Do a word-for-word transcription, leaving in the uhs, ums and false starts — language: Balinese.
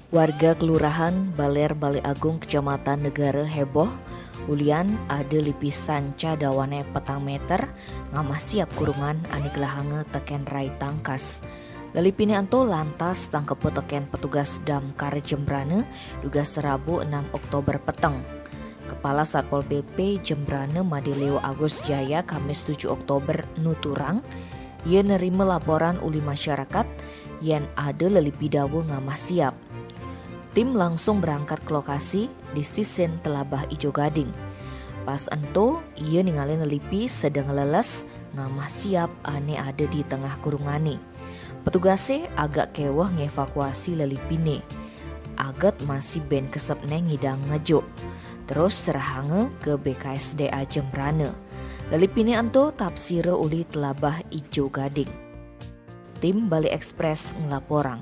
Warga Kelurahan Baler Bale Agung, Kecamatan Negara heboh ulian ada lipisan ca dawane petang meter ngamah siap kurungan ane gelahanga teken rai tangkas. Lelipine ento lantas tangkepa teken petugas Damkar Jembrana dugas Rabu enam Oktober peteng. Kepala Satpol P P Jembrana Made Leo Agus Jaya Kamis tujuh Oktober nuturang, ia nerima laporan uli masyarakat yen ada lelipi dawa ngamah siap. Tim langsung berangkat ke lokasi di sisin Telabah Ijo Gading. Pas ento, ia ningalin lelipi sedeng leles ngamah siap ane ada di tengah kurungane. Petugase agak keweh ngevakuasi lelipine. Aget masih ben kesepne ngidang ngejuk. Terus serahanga ke B K S D A Jembrana. Lelipine ento tapsira uli Telabah Ijo Gading. Tim Bali Express ngelaporang.